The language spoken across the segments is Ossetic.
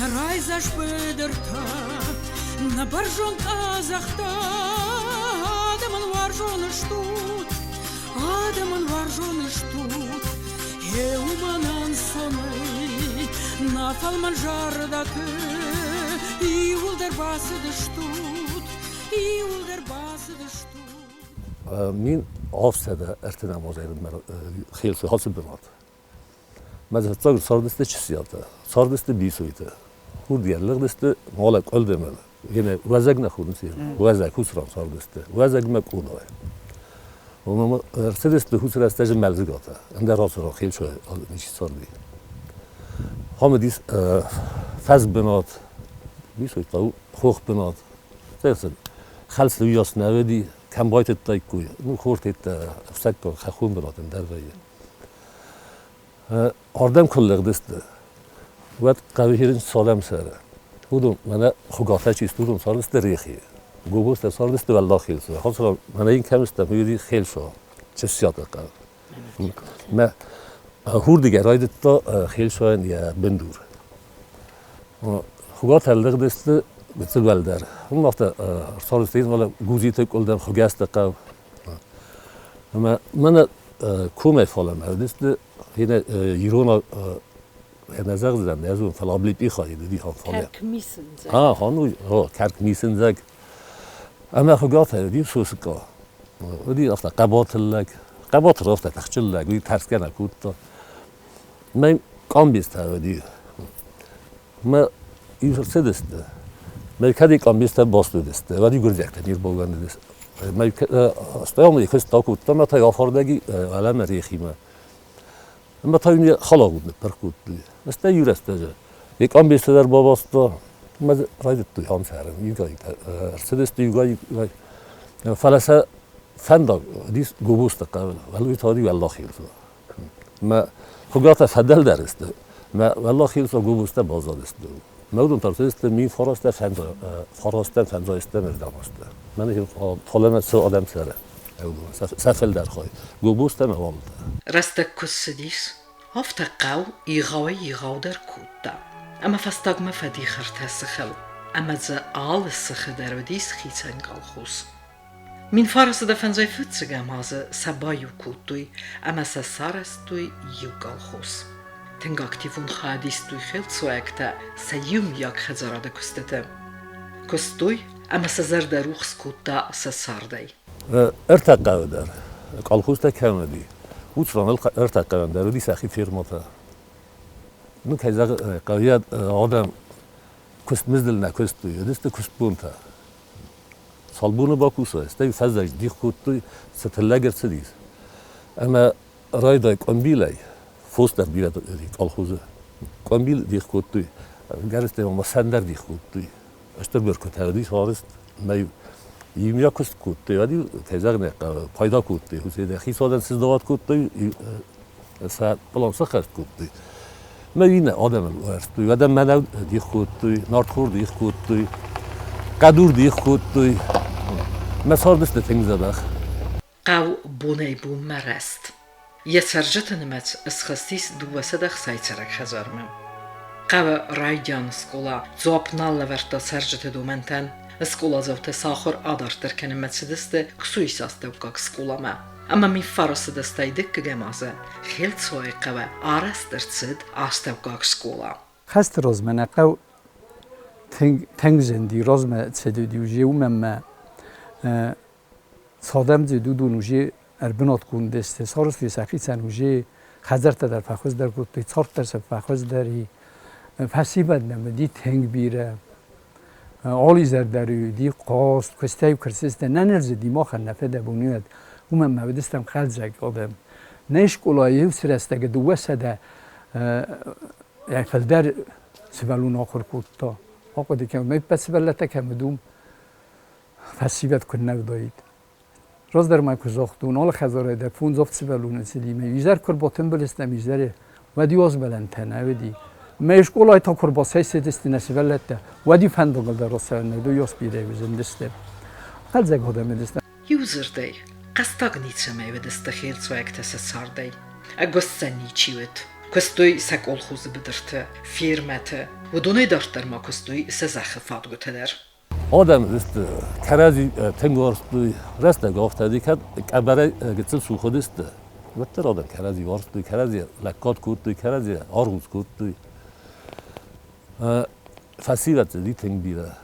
Нӕ райдзаст быдыртӕ, нӕ бӕрзонд къӕдзӕхтӕ, адӕмӕн уарзон стут, адӕмӕн уарзон стут. Гъе уымӕн ӕнцонӕй нӕ фӕлмӕн зӕрдӕты иууылдӕр бацыдыстут, иууылдӕр бацыдыстут. 1730 азӕй хилци хӕцы бынат. Мӕ фыццаг цардысты Чысиатӕ, цардысты Бисойтӕ. Хурдгӕ лыгъдысты мала къуылдымыл. Гене уӕзӕг нӕ хонынц уӕзӕг хуцран цардысты. Уӕзӕгмӕ къонайы. Уымӕ ӕрцыдысты хуцы рӕстӕджы мӕлдзыгатӕ. Ӕндӕр ацыран хилцой ничи царди. Хамыдис фӕз бынат, Бисой хъӕу, хох бынат. Хӕлц уыйас нӕ уыди, кӕм байтыдтаиккой, ну хортеттӕ, ӕфцӕггаг хӕххон бынат ӕндӕр вӕййы. Ардӕм куы лыгъдысты, уӕд хъӕуы хирын цалӕм цӕры. Уыдон мӕнӕ Хуыгатӕ чи сты, уыдон цардысты Рехийы. Гогостӕ цардысты Уӕллаг Хелцойы. Хацыран мӕнӕ йын кӕм стӕм, уый уыди Хелцо, Чысиаты хъӕу. Мӕ хурдыгӕй райдыдта Хелцойӕн йӕ бындур. Хуыгатӕ лыгъдысты гыццыл уӕлдӕр. Уым афтӕ цардысты, фӕлӕ Гудзиты къуылдым, Хуыгӕсты хъӕу. Ӕмӕ мӕнӕ комӕй фалӕмӕ ӕрдысты ирон ӕнӕ зӕгъдзӕн, нӕ зон, фӕлӕ облепиха иди хан фале. Кӕркмисындзӕг. А, хан уый, о, кӕркмисындзӕг. Ӕмӕ Хуыгатӕ уыди сосыкъа. Уыди афтӕ хъӕбатыр лӕг. Хъӕбатыр афтӕ тыхджын лӕг, уый тӕрсгӕ нӕ кодта. Мӕ къамбецтӕ уыди. Мӕ ӕрцыдысты. Мӕ кӕд къамбецтӕ баст уыдысты, уӕд гуырдзиӕгтӕ не рбауӕндыдысты. Мӕ стӕй куыст акодта ӕмӕ та афардӕг алӕмӕ рехимӕ. Ӕмӕ та йын халагъуд ныппырх кодтой. Стӕй иу рӕстӕджы йӕ къамбецтӕ дӕр бабаста ӕмӕ райдыдтой ам цӕрын. Иугай ӕрцыдысты, иугай, фӕлӕ сӕ фӕндаг уыдис Гобосты хъӕуы, уый та уыди Уӕллахилты. Мӕ Хуыгатӕ фӕдӕлдӕр сты, мӕ Уӕллахилты Гобостӕ баззадысты. Мӕ уыдон та ӕрцыдысты 1909 фӕндзайстӕм ӕрдӕм азты. Мӕнӕ фалӕмӕ цы адӕм цӕры, сӕ фылдӕр хай Гобостӕ ӕмӕ Уалытӕ. Рӕстӕг куы цыдис, афтӕ хъӕу егъауӕй-егъаудӕр кодта, ӕмӕ фӕстагмӕ фӕдих ӕртӕ сыхыл, ӕмӕ дзы алы сыхы дӕр уыдис хицӕн колхоз. 1905 фыццӕгӕм азы сӕ баиу кодтой ӕмӕ сӕ сарӕзтой иу колхоз. Тынг активон хайад истой хӕлцуӕгтӕ сӕ иумиаг хӕдзарады куыстыты. Куыстой ӕмӕ сӕ зӕрдӕ рухс кодта сӕ цардӕй. Ӕртӕ хъӕуы дӕр колхозтӕ кӕм уыди, уыцы ран ӕртӕ хъӕуӕн дӕр уыди сӕхи фермӕтӕ. Ну, кӕй зӕгъын хъӕуы, адӕм куыстмыздыл нӕ куыстой, уыдысты куыстбонтӕ. Цал боны бакусай, стӕй фӕззӕг дих кодтой, цы тыллӕг ӕрцыдис. Ӕмӕ райдай къуымбилӕй, фос дӕр бирӕ колхозы, къуымбил дих кодтой, гӕрзтӕ ма сӕн дӕр дих кодтой. Стыр быркуытӕ уыдис арызт, ӕмӕ иумӕ куыст кодтой, уӕд-иу, кӕй зӕгъын ӕй хъӕуы, пайда кодтой. Хицауадӕн сыздавад кодтой, сӕ пълан сӕххӕст кодтой. Мӕ иннӕ адӕмӕн уӕрстой. Адӕм мӕнӕу дих кодтой, нартхор дих кодтой, хъӕдур дих кодтой. Мӕ цардысты тынг дзӕбӕх. Хъӕу бонӕй-бонмӕ рӕзт. Йӕ цӕрджыты нымӕц схызтис 260 цӕрӕг хӕдзармӕ. Хъӕуы райдиан скъола дзуапп нал лӕвӕрдта цӕрджыты домӕнтӕн. Скъоладзаутӕ сӕ ахуыр адарддӕр кӕнынмӕ цыдысты Ксуисы астӕуккаг скъоламӕ. Ӕмӕ Миффаросы дӕстӕй дыккӕгӕм азы Хелцуайы хъӕуы арӕзт ӕрцыд астӕуккаг скъола. Хӕсты размӕ нӕ хъӕу тынг, тынг зынди, размӕ цыди уже уымӕн мӕ цадӕм дзы уыдон уже ӕрбынатгонд сты, сарӕзтой сӕхицӕн уже хӕдзӕрттӕ дӕр фӕхуыздӕр кодтой, цард дӕр сӕ фӕхуыздӕр и. Фӕсивӕд нӕм уыди тынг бирӕ. Алы изӕр дӕр уыди хъазт, куыстӕй куырцыстӕ нӕ нырзыди махӕн нӕ фыдӕбон уӕд. Уымӕн ма уыдыстӕм хъӕлдзӕг адӕм. Нӕ скъолайы иу рӕстӕг 200 фылдӕр сывӕллон ахуыр кодта. Ахъуыды кӕн, ме ппӕт сывӕллӕттӕ кӕм уыд, уым фӕсивӕд куыннӕ уыдаид. Раздӕр ма куы загътон, алы хӕдзарӕй дӕр фондз-авд сывӕллоны цыди, мӕ изӕр куы ӕрбатымбыл стӕм изӕры, уӕд иу азмӕлӕнтӕ нӕ уыди. Мӕ скъолайы та куы ӕрбацӕйцыдысты нӕ сывӕллӕттӕ, уӕд-иу фӕндагыл дӕр рацӕуӕн нӕ уыд, уыйас бирӕ зындысты. Хъӕлдзӕг адӕм уыдысты. Иу дзырдӕй, хъӕстаг ницӕмӕй уыдысты хелцуӕгтӕ сӕ цардӕй. Ӕгуыст сӕ ничи уыд. Куыстой сӕ колхозы быдырты, фермӕты, уыдонӕй дарддӕр ма куыстой сӕ зӕххы фадгуыты дӕр. Адӕм кӕрӕдзи тынг уарзтой, рӕстӕг афтӕ уыди, кӕд къӕбӕрӕй гыццыл цух уыдысты, уӕддӕр адӕм кӕрӕдзи уарзтой, кӕрӕдзи лӕггад кодтой, кӕрӕдзи аргъуц кодтой. Фӕсивӕд уыди тынг бирӕ.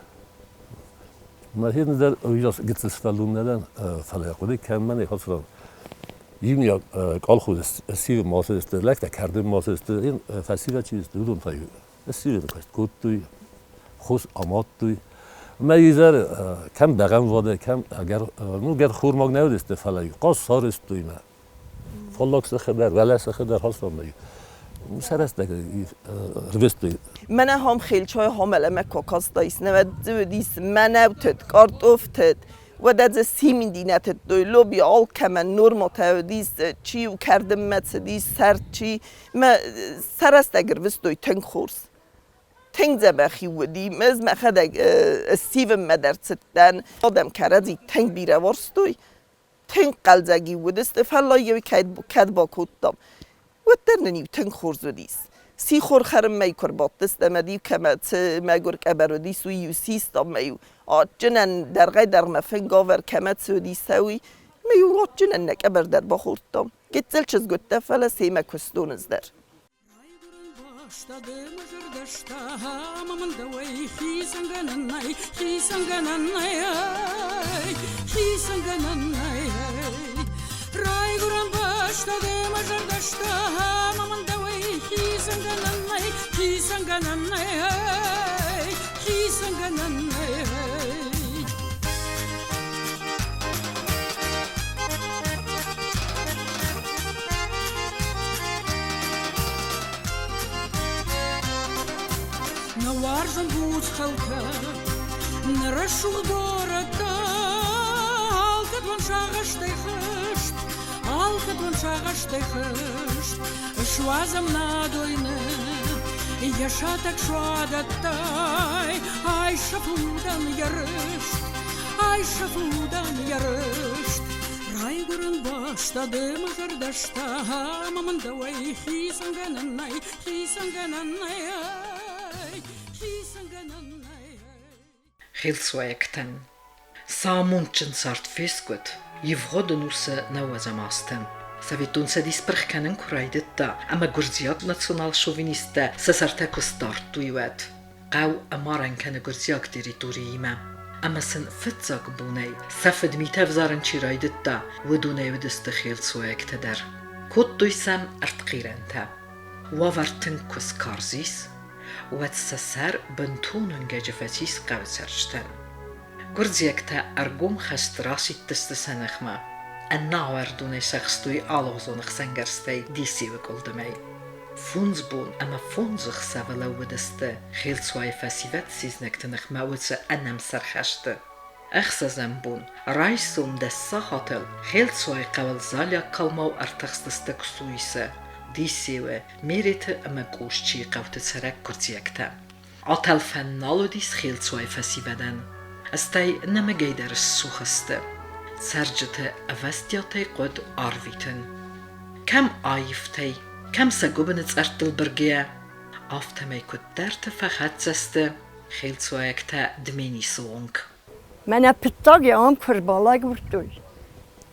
Мӕхи дӕр уыйас гыццыл сывӕллон нӕ дӕн, фӕлӕ хъуыды кӕм мӕнӕй хӕсран. Иумиаг колхозы сивы ма цыдысты, лӕгтӕ кӕрдынмӕ цыдысты, фӕсивӕд чи сты, уыдон та сивы куыст кодтой, хос амадтой. Мӕ изӕр кӕм бӕгъӕмвадӕй, кӕм ӕгӕр, ну, гӕр хурмаг нӕ уыдысты, фӕлӕ хъаз сарӕзтой мӕ. Фаллаг сыхы дӕр, уӕлӕ сыхы дӕр хастам мӕ рӕстӕг рвестой. Мӕнӕ хам хелчой хамелеме кокастайс, неведзюдис мӕнӕутыд, картофтыд, уӕдӕ дзы симиндинӕ тыдтой, лоби алкӕмӕн норматӕ уыдис, чи-иу кӕрдынмӕ цыдис, сӕрд чи, мӕ сӕ рӕстӕг ӕрвыстой тынг хорз. Тынг дзӕбӕх-иу уыди, ӕз мӕхӕдӕг ссивынмӕ дӕр цыдтӕн. Адӕм кӕрӕдзи тынг бирӕ уарзтой, тынг хъӕлдзӕг-иу уыдысты, фӕллой-иу кӕд бакодтам, уӕддӕр нын-иу тынг хорз уыдис. Сихор хӕрынмӕ-иу куы ӕрбадтыстӕм ӕмӕ-иу кӕмӕ цы мӕгуыр къӕбӕр уыдис, уый-иу систам ӕмӕ-иу адджынӕн дӕргъӕй-дӕргъмӕ фынг авӕр, кӕмӕ цы уыдис, уый, ӕмӕ-иу адджынӕн нӕ къӕбӕр дӕр бахордтам. Гыццыл чызг уыдтӕ, фӕлӕ семӕ куыстон ӕз дӕр. Райгуырӕн бӕстӕ мӕ зӕрдӕстӕ, ӕмӕ мын дӕуӕй хицӕнгӕнӕн нӕй, хицӕнгӕнӕн нӕй, хицӕнгӕнӕн нӕй. Райгуырӕн бӕстӕ мӕ зӕрдӕстӕ, ӕмӕ мын дӕуӕй хицӕнгӕнӕн нӕй, хицӕнгӕнӕн нӕй, хицӕнгӕнӕн нӕй. Нӕ уарзын буц хӕлтӕ, нӕ рӕсугъд горӕттӕ, алкӕд уын сагъӕстӕй хызт, алкӕд уын сагъӕстӕй хызт. Суадзӕм нӕ дойны, йӕ сатӕг суадӕттӕй, айсӕфы удӕн йӕ рыст, айсӕфы удӕн йӕ рыст. Райгуырӕн бӕстӕ ды мӕ зӕрдӕстӕ, ӕмӕ мын дӕуӕй хицӕнгӕнӕн нӕй, хицӕнгӕнӕн нӕй, хицӕнгӕнӕн нӕй. Хилцуайӕгтӕн сӕ амондджын цард фескъуыд, ивгъуыд ӕнусы нӕуӕдзӕм азтӕм. Советон Цӕдис пырх кӕнын куы райдыдта ӕмӕ гуырдзиаг национал-шовинисттӕ сӕ сӕртӕ куы сдардтой, уӕд хъӕу ӕмарӕн кӕны гуырдзиаг территориимӕ. Ӕмӕ сын фыццаг бонӕй сӕ фыдмитӕ ӕвзарын чи райдыдта, уыдонӕй уыдысты хилцуайӕгтӕ дӕр. Кодтой сӕм ӕртхъирӕнтӕ. Уавӕр тынг куы скарз ис, уӕд сӕ сӕр бынтон уынгӕджы фӕцис хъӕуы цӕрджытӕн. Гуырдзиӕгтӕ ӕргом хӕст расидтысты сӕ ныхмӕ. Ӕнӕауӕрдонӕй сӕхстой алыгъуызон ӕхсӕнгӕрзтӕй Дисевы къуылдымӕй. Фондз бон ӕмӕ фондз ӕхсӕвы лӕууыдысты Хелцуайы фӕсивӕд се знӕгты ныхмӕ уыцы ӕнӕмсӕр хӕсты. Ӕхсӕзӕм бон райсом дӕс сахатыл Хелцуайы хъӕуыл залиаг калмау ӕртыхстысты Ксуисы, Дисевы, Мереты ӕмӕ Къусчийы хъӕуты цӕрӕг гуырдзиӕгтӕ. Атӕлфӕн нал уыдис Хелцуайы фӕсивӕдӕн, стӕй нӕмыгӕй дӕр сцух сты. Цӕрджыты ӕвӕстиатӕй хъуыд арвитын. Кӕм аивтӕй, кӕм сӕ гуыбыны цъӕрттыл быргӕйӕ, афтӕмӕй куыддӕрты фӕхӕццӕ сты хелцуайӕгтӕ Дменисы онг. Мӕнӕ фыццаг ам куы ӕрбалӕгурдтой,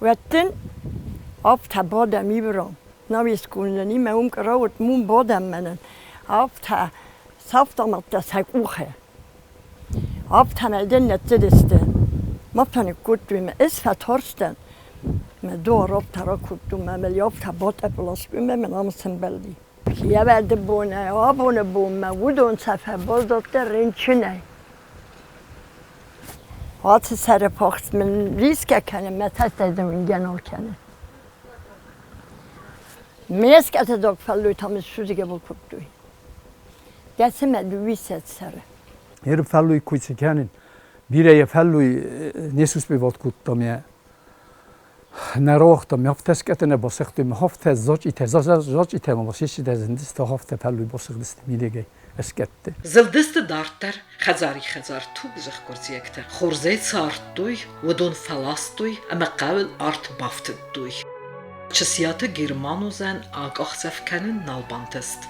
уӕд дын афтӕ бадӕм иврон. Навескунӕнимӕ уым кӕрӕуыд, уым бадӕм мӕнӕн. Афтӕ сӕфтамӕдтӕ сӕ къухы. Афтӕмӕй дын ныццыдысты. Мӕ ныккодтой мӕ ӕз фӕтарстӕн. Мӕ дуар афтӕ ракодтон, мӕ мыл афтӕ батъӕпп ластой мӕ мын ам сӕмбӕлди. Йӕ бонӕй абоны бонмӕ уыдон сӕ фӕбаззаддӕр рынчынӕй. Ацы сӕрыфахс мын рисгӕ кӕны, мӕ цӕстӕй уынгӕ нал кӕны. Ме скъӕтӕ фӕллой та мын судзгӕ бакодтой. Дӕсымӕ дыууиссӕдз сӕры. Ер фӕллой куы кӕнын, бирӕ йӕ фӕллой не суспевал кодтам йӕ. Нӕ рауагътам, афтӕ скъӕты нӕ басыгътой, афтӕ зачъитӕ, зачъитӕ ма басисджытӕ зындысты, афтӕ фӕллой басыгъдысты мидӕгӕй ӕскъӕтты. Зылдысты дарддӕр хӕдзари-хӕдзар тугдзых гуырдзиӕгтӕ хорзӕй цы ардтой, уыдон фӕластой ӕмӕ хъӕуыл арт бафтыдтой. Чысиаты Германозӕн акъахдзӕф кӕнын нал бантыст.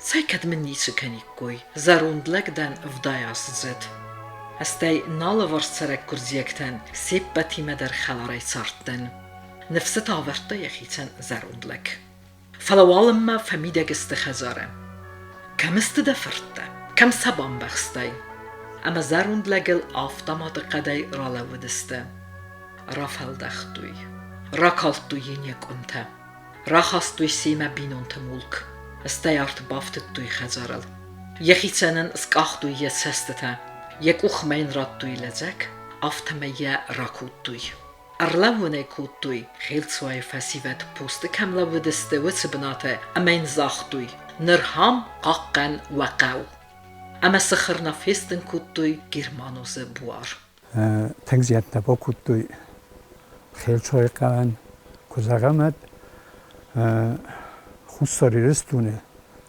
Цӕй кӕд мын ницы кӕниккой, зӕронд лӕг дӕн ӕвдайаздзыд. Стӕй нал ӕвӕрццӕрӕг гуырдзиӕгтӕн се ппӕтимӕ дӕр хӕларӕй цардтӕн. Ныфсытӕ ӕвӕрдта йӕхицӕн зӕронд лӕг. Фӕлӕ уалынмӕ фӕмидӕг сты хӕдзары. Кӕм сты дӕ фырттӕ? Кӕм сӕ бамбӕхстай? Ӕмӕ зӕронд лӕгыл автоматы хъӕдӕй ралӕууыдысты. Рафӕлдӕхтой. Ракалдтой йын йӕ къуымтӕ. Рахастой семӕ бинонты мулк. Стӕй арт бафтыдтой хӕдзарыл. Йӕхицӕн ын скъахтой йӕ цӕстытӕ, йӕ къухмӕ йын радтой лӕдзӕг, афтӕмӕй йӕ ракодтой. Ӕрлӕууын ӕй кодтой, Хелцуайы фӕсивӕд посты кӕм лӕууыдысты, уыцы бынаты ӕмӕ йын загътой: «Ныр ам хъахъхъӕн уӕ хъӕу!» Ӕмӕ сыхырна фестын кодтой Германозы буар. Тынг зиӕнттӕ бакодтой Хелцуайы хъӕуӕн, куы зӕгъӕм, уӕд Хуссар Ирыстоны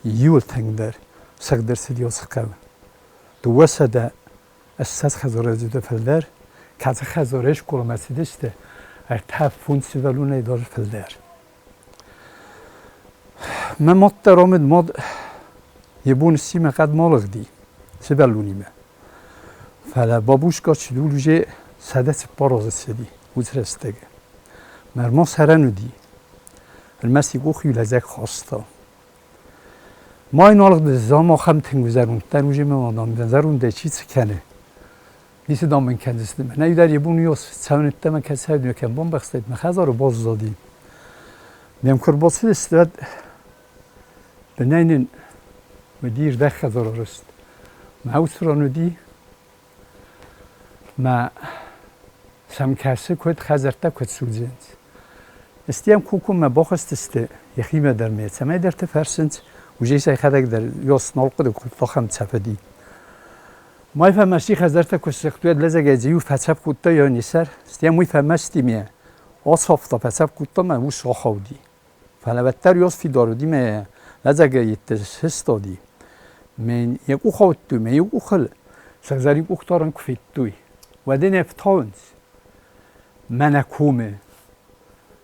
иууыл тынгдӕр сыгъд ӕрцыди уыцы хъӕу. 220 хӕдзарадзыды фылдӕр, кӕцы хӕдзарӕй скъоламӕ цыдысты, 35 сывӕллонӕй дӕр фылдӕр. Мӕ мад дӕр омыд мад йӕ бон сси мӕ хъӕд ма лыгъди сывӕллонимӕ. Фӕлӕ бабушка чидул уже 104 азы цыди уыцы рӕстӕджы. Мӕ сӕрӕн уыди. Ӕрмӕст йӕ къух иу лӕдзӕг хаста. Ма йын алыгъд замахӕм тынг зӕронддӕр уже мӕ мадам зӕрондӕй чи цы кӕны. Ницы дам мын кӕндзысты. Мӕнӕ дӕр йӕ бон уыйас цӕуын ӕддӕмӕ кӕд кӕм бамбӕхстаид, мӕ хӕдзары баззади. Нӕм куы ӕрбацыдысты, уӕд бынӕй нын уыди рдӕг хӕдзар арӕзт. Мӕ уыцы ран уыди мӕ сӕм кӕсы, куыд хӕдзӕрттӕ куыд судзынц. Стӕм кукумӕ бахызтысты йӕхимӕ дӕр ме цӕмӕйдӕрты фӕрсынц, уже сӕхӕдӕг дӕр ёс нал хъуыды кодта ахӕм цӕфыди. Май фӕмӕсти хӕдзӕрттӕ куы ссыгътой, уӕд лӕдзӕгӕй дзы иу фӕцӕф кодта йӕ нисӕр, стӕм уый фӕмӕсти ме ацавта, фӕцӕф кодта мӕ ус ахауди. Фӕлӕ уӕддӕр ёс фидар уыди мӕ лӕдзӕгӕй йедты сыстади. Мӕ йӕ къух ауыдтой, мӕ иу къухыл сыгъзӕрин къухдарӕн куы федтой, уӕд ын ӕфтауынц. Мӕнӕ комы.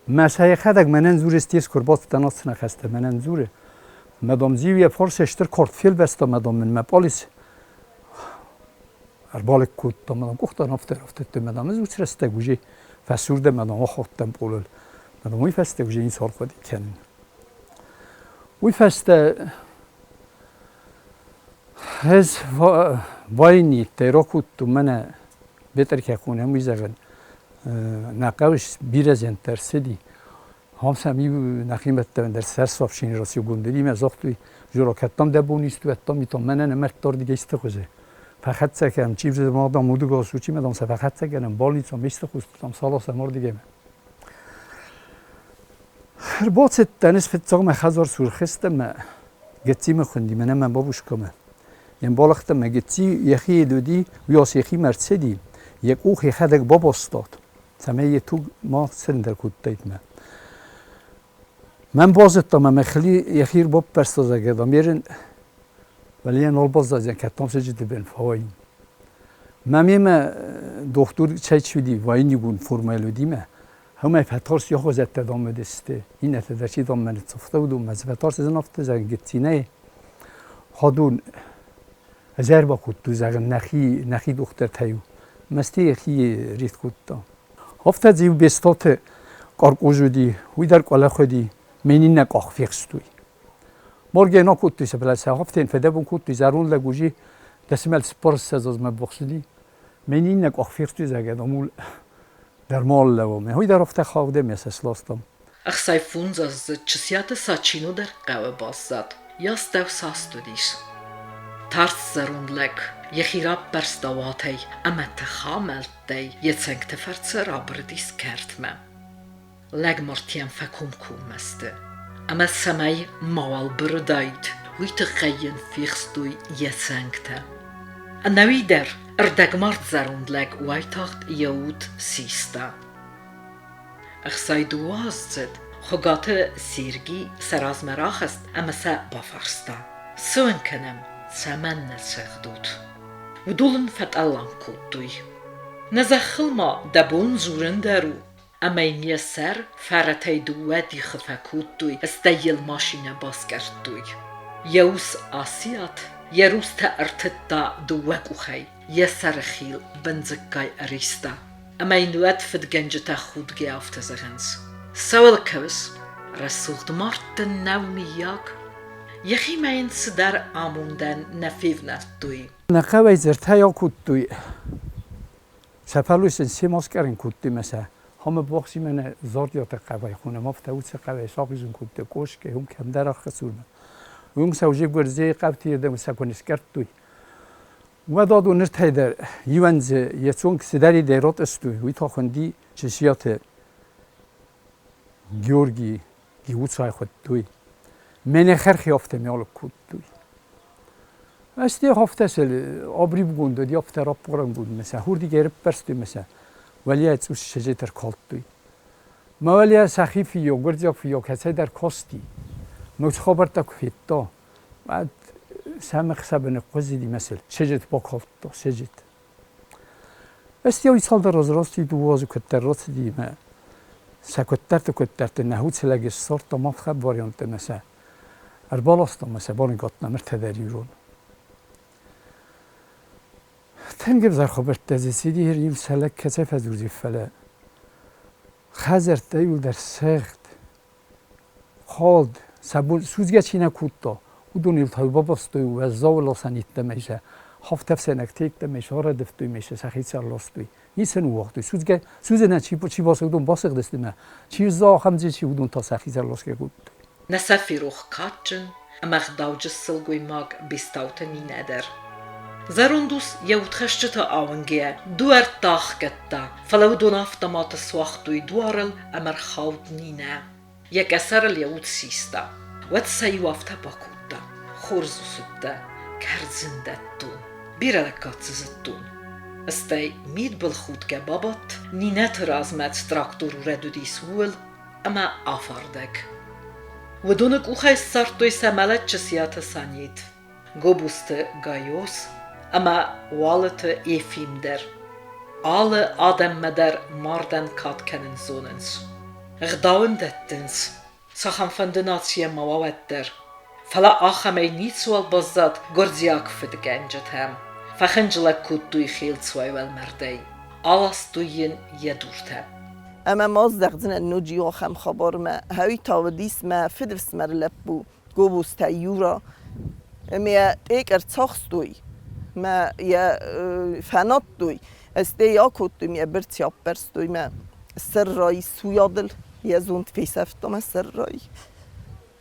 Мӕ сӕхӕдӕг мӕнӕн дзуры стес куы ӕрбацыдтӕн ацы ныхӕстӕ, мӕнӕн дзуры. Мадам Дзиу йӕ фарсӕй стыр кард фелвӕста, мадам мын мӕ пъалец ӕрбалыг кодта, мадам къухтӕ афтӕ рафтыдтой, мадам ӕз уыцы рӕстӕг уже фӕсур дӕн, мадам ахаудтӕн пъолыл. Мадам уый фӕстӕ уже ницы архъуыды кӕнын. Уый фӕстӕ ӕз войниттӕй ракодтон мӕнӕ Бетъыркӕ хонӕм, уый зӕгъын, нӕ хъӕуы бирӕ зиӕнттӕ ӕрцыди. Хам иу нӕхимӕттӕн дӕр сӕрсафсин расигондыримӕ загътой, Жора, кӕдтам дӕ бон исты, уӕдтам итам мӕнӕн ӕмӕрдтардыгӕй исты хуызы. Фӕхӕццӕ кӕнӕм, чи мадам удыгас у, чи мадам сӕ фӕхӕццӕ кӕнӕм, больницам исты хустытам, саласӕм ардыгӕй. Ӕрбацыдтӕн ӕз фыццаг мӕ хӕдзар сурхызтӕн мӕ гыццимӕ хуынди, мӕнӕ мӕ бабушкамӕ. Йе мбалӕгтӕ мӕ гыцци йӕхи уыди, уыйас йӕхимӕ ӕрцыди, йӕ къух йӕхӕдӕг бабастат, цӕмӕй йӕ туг ма цырндӕр кодтаид мӕ. Мӕн базыдта ӕмӕ мӕ йӕхи ӕрбаппӕрста, зӕгъгӕ, дам, ерын вӕлийӕ нал баззадзӕн, кӕд там сыджыты бын фӕуаин. Мӕ мемӕ дохтур цӕй чи уыди, военнигон формӕйыл уыди мӕ. Уымӕй фӕтарст йӕ хозӕттӕ дам уыдысты, иннӕтӕ дӕр чи дам мӕ ныццавта, уыдонмӕ дзы фӕтарст ӕз афтӕ зӕгъын гыццинӕй хӕдон ӕз ӕрбакодтой, зӕгъын, нӕхи, нӕхи дохтыртӕй у. Мӕсты йӕхи рит кодта. Афтӕ дзы иу Бестауты къаркъоз уыди, уый дӕр къӕлӕх уыди, ме иннӕ къах фехстой. Морген акодтой сӕ, фӕлӕ сӕ афтӕ фӕдӕбон кодтой, зӕронд лӕг уыди, дӕсымӕл цыппарыссӕдз азмӕ бахсыди. Ме иннӕ къах фехстой, зӕгъгӕ, дам, дӕр ма лӕууӕм. Уый дӕр афтӕ хаудӕм йӕ сластам. 65-аздзыд Чысиаты Сачино дӕр хъӕуы баззад, йӕ астӕу саст уыдис. Тарст зӕронд лӕг йӕхи раппӕрста уатӕй ӕмӕ тыхамӕлттӕй йӕ цӕнгты фӕрцы рабырыдис кӕртмӕ. Лӕгмартӕм фӕкомкоммӕ сты, ӕмӕ цӕмӕй мауал бырыдаид, уый тыххӕй йын фехстой йӕ цӕнгтӕ. Ӕнӕуи дӕр ӕрдӕгмард зӕронд лӕг уайтагъд йӕ уд систа. 62-аздзыд Хуыгаты Серги сӕ размӕ рахызт ӕмӕ сӕ бафарста: Цы уын кӕнӕм, цӕмӕннӕ цӕгъдут? Уыдон ын фӕтъӕлланг кодтой. Нӕ зӕххыл ма дӕ бон дзурын дӕр у. Ӕмӕ йын йӕ сӕр фӕрӕтӕй дыууӕ дихы фӕкодтой, стӕй йыл машинӕ баскъӕрдтой. Йӕ ус Асиат йӕ рустӕ ӕртыдта дыууӕ къухӕй, йӕ сӕры хил бындзыггай ӕриста. Ӕмӕ йын уӕд фыдгӕнджытӕ худгӕ афтӕ зӕгъынц: Цӕуыл кӕуыс? Рӕсугъд мард дын нӕу, мыййаг? Йӕхимӕ йын цыдӕр амондӕн нӕ февнӕлдтой. Нӕ хъӕуӕй дзырдтӕ акодтой. Сӕ фӕллой сын се маскъӕрын кодтой мӕ сӕ хамы бохсимӕ нӕ зардиаты хъӕуӕй хонӕм, афтӕ уыцы хъӕуӕй сахизын кодтой Къоскӕй, уым кӕмдӕр ӕххӕсурмӕ. Уым сӕ уже Гуырдзыйы хъӕуты йедӕм сӕ куы ныскъӕрдтой, уӕд адон ныртӕй дӕр иуӕн дзы йӕ цонг цыдӕридӕй ратъыстой, уый та хуынди Чысиаты Георгий Гиуцай хуыдтой. Мӕнӕ хӕрхи афтӕ миалыг кодтой. Ӕз афтӕ сел абривгонд уыди, афтӕ раппарӕнгонд мӕ сӕ хурдигӕй ӕрыппӕрстой мӕ сӕ уӕлейӕ цъус сыджыт ӕркалдтой. Мӕ уӕлейӕ сӕхи фыййау, гуырдзиаг фыййау кӕцӕйдӕр касти. Мӕ уыцы хабӕрттӕ куы федта, уӕд сӕм ӕхсӕвы ныхъхъуызыди мӕ сыл сыджыт бакалдта, сыджыт. Ӕз цалдӕр азы рацыди, дыууӕ азы куыддӕр рацыди мӕ сӕ куыддӕрты-куыддӕрты нӕ хуцелӕг ссардта мах варианттӕ мӕ сӕ ӕрбаластам ӕмӕ сӕ баныгӕдтам ӕртӕ дӕр ирон. Тынг ӕвзӕр хабӕрттӕ дзы цыди, иу сӕ лӕг кӕцӕй фӕдзурдзи, фӕлӕ хӕдзӕрттӕ иуылдӕр сыгъд, хӕлд, сӕ бон судзгӕ чи нӕ кодта, уыдон ыл та бабастой уӕззау ласӕн йеддӕмӕ сӕ хафт ӕфсӕйнӕгтӕ йеддӕмӕ сӕ арӕдывтой ӕмӕ сӕ сӕхицӕн ластой. Ницы ныууагътой. Судзгӕ, судзынӕн чи, чи басыгъд, уыдон басыгъдысты ӕмӕ чи зза, ахӕм дзы чи, уыдон та сӕхицӕн ласгӕ кодтой. Нӕ сӕ ферох кадджын ӕмӕ ӕгъдауджын сылгоймаг Бестауты Нинӕ дӕр. Зӕронд ус йӕ удхӕсджыты ауынгӕйӕ дуӕрттӕ ахгӕдта, фӕлӕ уыдон автоматы суагътой дуарыл ӕмӕ рхауд Нинӕ. Йӕ къӕсӕрыл йӕ уд систа. Уӕд сӕ иу афтӕ бакодта: Хорз ус уыдтӕ, кӕрдзын дӕттон, бирӕ лӕггад дзы зыдтон. Стӕй мидбылхудгӕ бабадт, Нинӕты размӕ цы трактор урӕд уыдис, ууыл ӕмӕ афардӕг. Уыдоны къухӕй ссардтой сӕ мӕлӕт Чысиаты Санет, Гобозты Гайоз ӕмӕ Уалыты Ефим дӕр. Алы адӕммӕ дӕр мардӕн кад кӕнын зонынц. Ӕгъдау ын дӕттынц, цахӕмфӕнды нацийӕ ма уа, уӕддӕр. Фӕлӕ ахӕмӕй ницыуал баззад гуырдзиаг фыдгӕнджытӕм. Фӕхынджылӕг кодтой Хелцуайы уӕлмӕрдӕй, аластой йын йӕ дуртӕ. Ӕмӕ ма здӕхдзынӕн ноджы иу ахӕм хабармӕ. Хӕуи та уыдис мӕ фыдыфсымӕры лӕппу Гобозтӕ Юра. Ӕмӕ йӕ тъек ӕрцахстой, мӕ йӕ фӕнадтой, стӕй акодтой, мӕ бырци аппӕрстой, мӕ сӕррайы суйадыл йӕ зонд фесӕфта мӕ сӕррайы.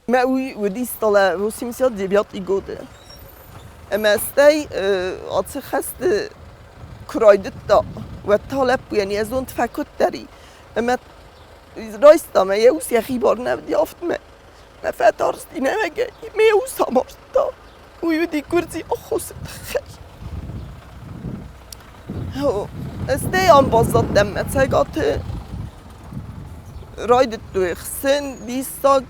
Мӕ уый уыдис далӕ 89 годы. Ӕмӕ стӕй ацы хӕсты куы райдыдта, уӕд та лӕппуйӕн йӕ зонд фӕкуыддӕр и. Ӕмӕ райста мӕ йӕ ус йӕхи бар нӕ уыди, афтӕмӕй мӕ фӕтарсти нӕуӕгӕй, мӕ ус амардта. Уый уыди гуырдзиаг аххосы тыххӕй. Стӕй ам баззадтӕн мӕ цӕгаты. Райдыдтой хсын диссаг.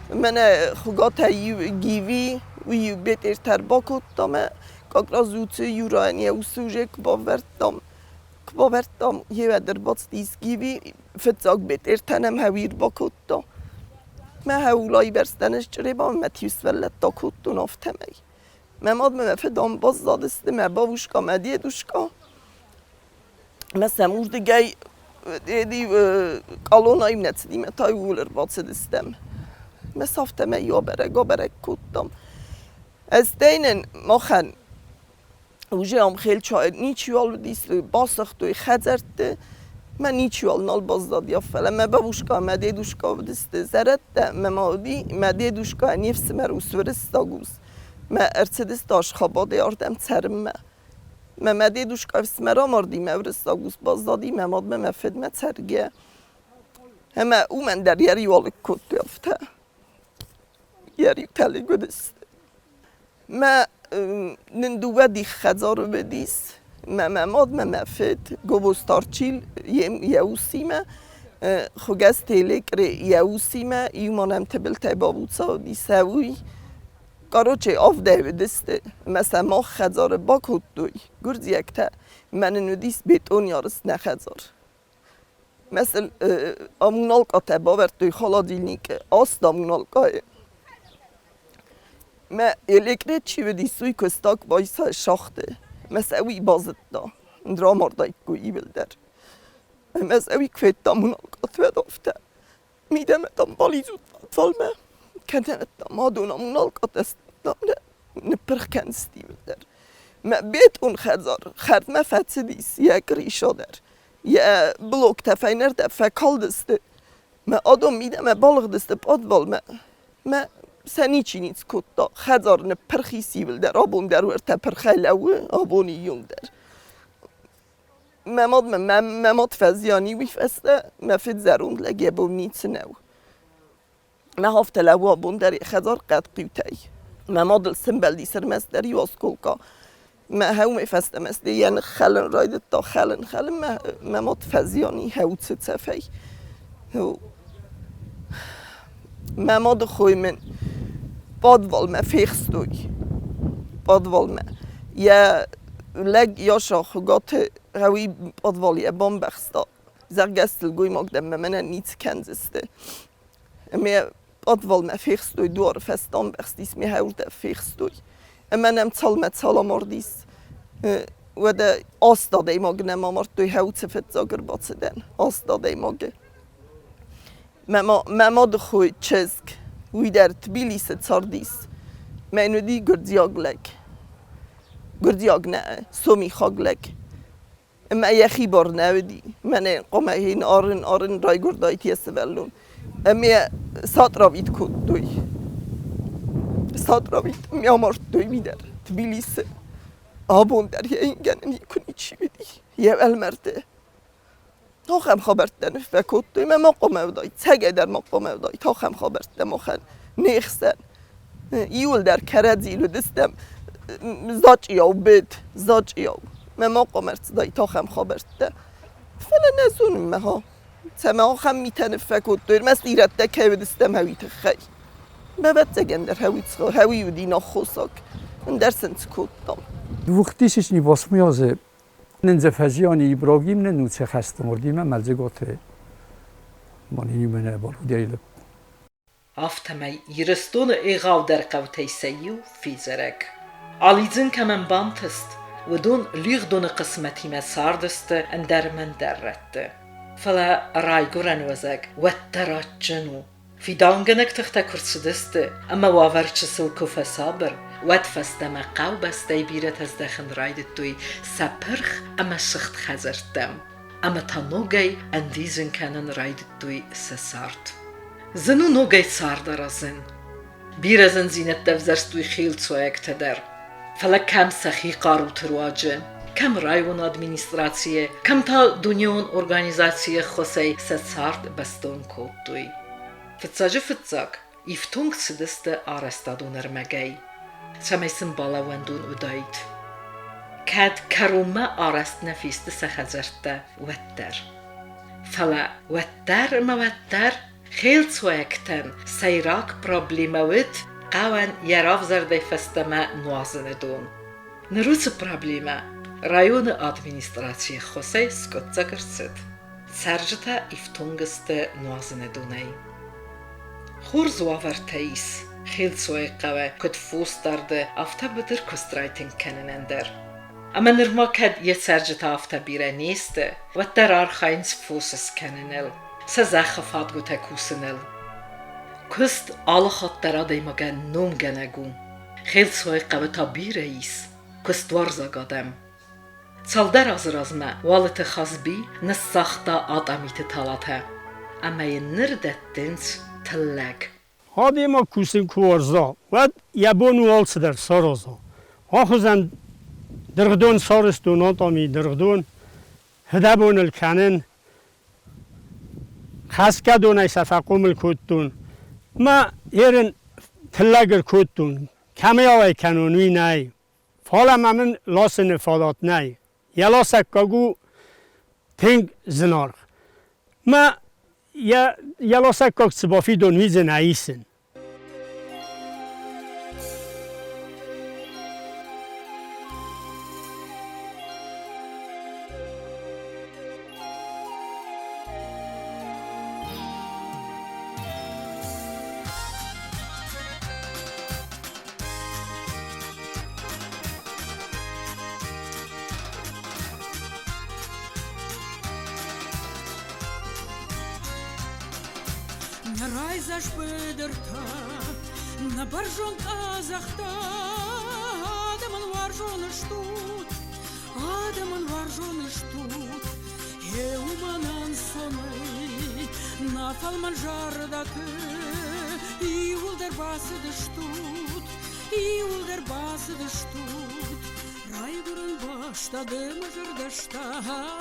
Мӕнӕ Хуыгатӕй иу Гиви, уый Бетъертӕ ӕрбакодта мӕ как раз уыцы Юрайӕн йӕ усы уже куы бавӕрдтам, куы бавӕрдтам, йе ӕрбацыдис Гиви, фыццаг Бетъертӕ нӕм хӕуи ӕрбакодта. Мӕ хӕулайы бӕрцтӕн ӕз Чъребамӕ мӕ тиу сывӕллӕттӕ кодтон афтӕмӕй. Мӕ мад мӕ мӕ фыд ам баззадысты, мӕ бабушка, мӕ дедушка. Мӕ сӕм уырдыгӕй къалонайы нӕ цыди, мӕ та иууыл ӕрбацыдыстӕм. Мӕ сӕфтӕмӕ иу абӕрӕг-абӕрӕг кодтам. Ӕз нын махӕн уже ам хелча ничиуал уыдис, басыгътой хӕдзӕртты, мӕ ничиуал нал баззад, фӕлӕ мӕ бабушка мӕ дедушка уыдысты зӕрӕдтӕ, мӕ ма уыди мӕ дедушка не фсымӕр ус уырыссаг ус. Мӕ ӕрцыдысты Ашхабадӕй ардӕм цӕрынмӕ. Мӕ мӕ дедушка ӕфсымӕр амарди, мӕ уырыссаг ус баззади мӕ мадмӕ, мӕ фыдмӕ цӕргӕ. Ӕмӕ уымӕн дӕр йӕ риу алыг кодтой афтӕ. Йӕ риутӕ лыг уыдысты. Мӕ нын дыууӕ дих хӕдзары уыдис. Мӕ мӕ мад, мӕ мӕ фыд, Гобозты йӕ усимӕ, Хуыгӕс Телекъре йӕ усимӕ, иумӕ нӕм Тыбылтӕй бабуца уыди сӕ уый. Короче, авдӕй уыдысты ӕмӕ сӕ мах хӕдзары бакодтой гуырдзиӕгтӕ. Мӕ нын уыдис бетъон ярыс нӕ хӕдзар. Мӕ сын амуналкъатӕ бавӕрдтой холодильникы, аст амуналкъайы. Мӕ электрет чи уыдис, уый куыста Къуайсайы шахты. Мӕ сӕ уый базыдта. Рамардаиккой иуылдӕр. Ӕмӕ сӕ уый куы федта амуналкъаты, уӕд афтӕ: Мидӕмӕ дам балидзут пъадвалмӕ, кӕнӕ дам адон амуналкъатӕ дам нӕ ныппырх кӕндзысты иуылдӕр. Мӕ бетон хӕдзар хӕрдмӕ фӕцыдис йӕ крыша дӕр. Йӕ блоктӕ фӕйнӕрдӕм фӕкалдысты. Мӕ адон мидӕмӕ балыгъдысты пъадвалмӕ. Мӕ сӕ ничи ницы кодта. Хӕдзар ныппырх ис иуылдӕр. Абон дӕр уӕртӕ пырхӕй лӕууы, абоны июнь дӕр. Мӕ мад мӕ мӕ мад фӕзиан и, уый фӕстӕ мӕ фыд зӕронд лӕг йӕ бон ницы нӕу. Мӕ афтӕ лӕууы абон дӕр йӕ хӕдзар хъӕдхъиутӕй. Мӕ мадыл сӕмбӕлдис ӕрмӕстдӕр иу осколка. Мӕ хӕумӕ фӕстӕмӕ йӕ ных хӕлын райдыдта, хӕлын, хӕлын. Мӕ, мӕ мад фӕзиан и хӕуцы цӕфӕй. Мӕ мады хой мын подвалмӕ фехстой. Подвалмӕ. Йӕ лӕг Яша Хуыгаты гъеуый подвал йӕ бамбӕхста. Зӕгъгӕ, сылгоймаг дӕн мӕ мӕнӕн ницы кӕндзысты. Ӕмӕ подвалмӕ фехстой, дуары фӕстӕ амбӕхстис, ме хӕуырдӕм фехстой. Ӕмӕ нӕм цалмӕ цал амардис. Уӕдӕ аст адӕймаг нӕм амардтой хӕуцы фыццаг ӕрбацыдӕн. Аст адӕймаджы. Мӕ, мӕ мады хой чызг, уый дӕр Тбилисы цардис. Мӕн уыди гуырдзиаг лӕг. Гуырдзиаг нӕ, сомихаг лӕг. Ӕмӕ йӕхи бар нӕ уыди. Мӕнӕ хъуамӕ йын арын, арын райгуырдаид йӕ сывӕллон. Ӕмӕ сатравит кодтой. Сатравит ӕмӕ амардтой уый дӕр Тбилисы. Абон дӕр йӕ ингӕны никуы ничи уыди. Йӕ уӕлмӕрды. Ахӕм хабӕрттӕ ныффӕкодтой мӕ ма хъуамӕ уыдаид, цӕгӕй дӕр ма хъуамӕ уыдаид ахӕм хабӕрттӕ махӕн не хсӕн. Иуылдӕр кӕрӕдзийыл уыдыстӕм зачъиау быд, зачъиау. Мӕ ма хъуамӕ ӕрцыдаид ахӕм хабӕрттӕ. Фӕлӕ нӕ зонын мӕ ха, цӕмӕ ахӕм митӕ ныффӕкодтой, ӕрмӕст ирӕттӕ кӕй уыдыстӕм, уый тыххӕй. Ӕвӕццӕгӕн дӕр хӕуи уыди аххосаг, ӕндӕр сын цы кодтам. 2008 азы Нындзӕфӕзиан Ибрагим нын уыцы хӕстмардимӕ Мӕлдзыгаты Манинimӕ балудӕй Афтӕмӕй Ирыстоны егъаудӕр хъӕутӕй сӕ иу федзӕрӕг. Алидзын кӕмӕн бантыст, уыдон лигъдоны хъысмӕтимӕ цардысты ӕндӕр-мӕндӕр рӕтты. Фӕлӕ райгуырӕн уӕзӕг уӕддӕр адджын у. Фидауынгӕнӕг тыхтӕ куы рцыдысты ӕмӕ уавӕр чысыл куы фӕсабыр, уӕд фӕстӕмӕ хъӕубӕстӕй бирӕтӕ здӕхын райдыдтой сӕ пырх ӕмӕ сыгъд хӕдзӕрттӕм ӕмӕ та ногӕй ӕндидзын кӕнын райдыдтой сӕ цард. Зын у ногӕй цард аразын. Бирӕ зындзинӕдтӕ ӕвзӕрстой хилцуайӕгтӕ дӕр. Фӕлӕ кӕм сӕхи хъаруты руаджы, кӕм районы администрацийы, кӕм та дунеон организацийы ӕххуысӕй сӕ цард бӕстон кодтой. Фыццаджы-фыццаг ифтонг цыдысты арӕзтадон ӕрмӕгӕй, цӕмӕй сын балӕууӕндон уыдаид. Кӕд кӕронмӕ арӕзт нӕ фесты сӕ хӕдзӕрттӕ, уӕддӕр. Фӕлӕ уӕддӕр ӕмӕ уӕддӕр Хилцуӕгтӕн сӕйраг проблемӕ уыд хъӕуӕн йӕ равзӕрдӕй фӕстӕмӕ нуазыны дон. Ныр уыцы проблемӕ районы администрацийы ӕххуысӕй скъуыддзаг ӕрцыд. Цӕрджытӕ ифтонг сты нуазыны донӕй. Хорз уавӕртӕ ис Хилцуайы хъӕуы куыд фосдарды, афтӕ быдыркуыст райтынг кӕнынӕн дӕр. Ӕмӕ нырма кӕд йӕ цӕрджытӕ афтӕ бирӕ не сты, уӕддӕр архайынц фос скӕныныл, сӕ зӕххы фадгуытӕ кусыныл. Куыст алы хатт дӕр адӕймагӕн номгӕнӕг у. Хелцуайы хъӕуы та бирӕ ис куыстуарзаг адӕм. Цалдӕр азы размӕ Уалыты Хазби ныссагъта атъамиты талатӕ ӕмӕ йын ныр дӕттынц тыллӕг. Адӕймаг кусын куы уарза, уӕд йӕ бон у алцыдӕр сараза. Ахуызӕн дыргъдон сарӕзтон атъами дыргъдон, фыдӕбон ыл кӕнын, хӕсгӕ донӕй сӕ фӕхъомыл кодтон. Мӕ ерын тыллӕг ӕркодтон, кӕмӕй ауӕй кӕнон, уый нӕй. Фӕлӕ ма мын ласыны фадат нӕй. Йӕ ласӕггаг у тынг зынаргъ. Мӕ йӕ ласӕггаг цы бафидон, уый дзы нӕ исын. Нӕ райдзаст быдыртӕ, нӕ бӕрзонд къӕдзӕхтӕ, адӕмӕн уарзон стут, адӕмӕн уарзон стут. Гъе уымӕн ӕнцонӕй нӕ фӕлмӕн зӕрдӕты иууылдӕр бацыдыстут, иууылдӕр бацыдыстут. Райгуырӕн бӕстӕ ды мӕ зӕрдӕстӕ,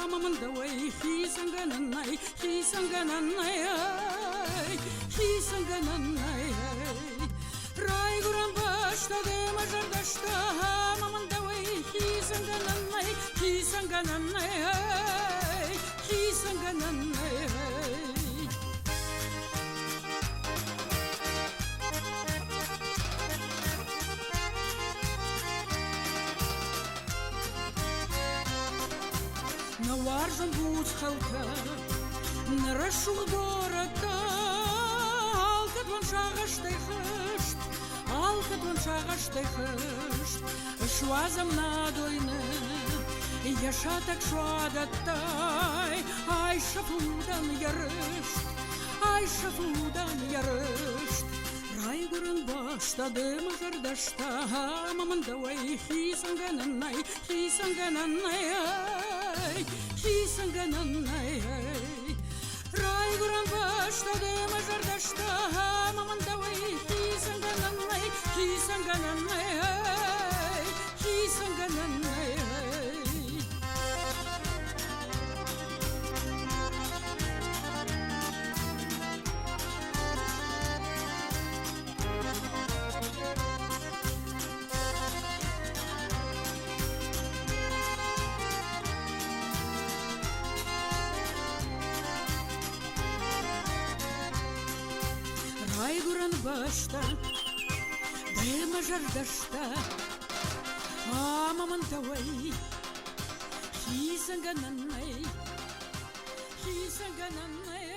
ӕмӕ мын дӕуӕй хицӕнгӕнӕн нӕй, хицӕнгӕнӕн нӕй, хицӕнгӕнӕн нӕй. Райгуырӕн бӕстӕ ды мӕ зӕрдӕстӕ, ӕмӕ мын дӕуӕй хицӕнгӕнӕн нӕй, хицӕнгӕнӕн нӕй, хицӕнгӕнӕн нӕй. Нӕ уарзын буц хӕлтӕ, нӕ рӕсугъд горӕттӕ, алкӕд уын сагъӕстӕй хызт, алкӕд уын сагъӕстӕй хызт. Суадзӕм нӕ дойны, йӕ сатӕг суадӕттӕй, айсӕфудӕн йӕ рыст, айсӕфудӕн йӕ рыст. Райгуырӕн бӕстӕ ды мӕ зӕрдӕстӕ, ӕмӕ мын дӕуӕй хицӕнгӕнӕн нӕй, хицӕнгӕнӕн нӕй, хицӕнгӕнӕн нӕй. Райгуырӕн бӕстӕ ды мӕ зӕрдӕстӕ, ӕмӕ мын дӕуӕй хицӕнгӕнӕн нӕй, хицӕнгӕнӕн нӕй, хицӕнгӕнӕн нӕй. Райгуырӕн бӕстӕ, дӕ мӕ зӕрдӕстӕ, ӕмӕ мын дӕуӕй хицӕнгӕнӕн нӕй, хицӕнгӕнӕн нӕй.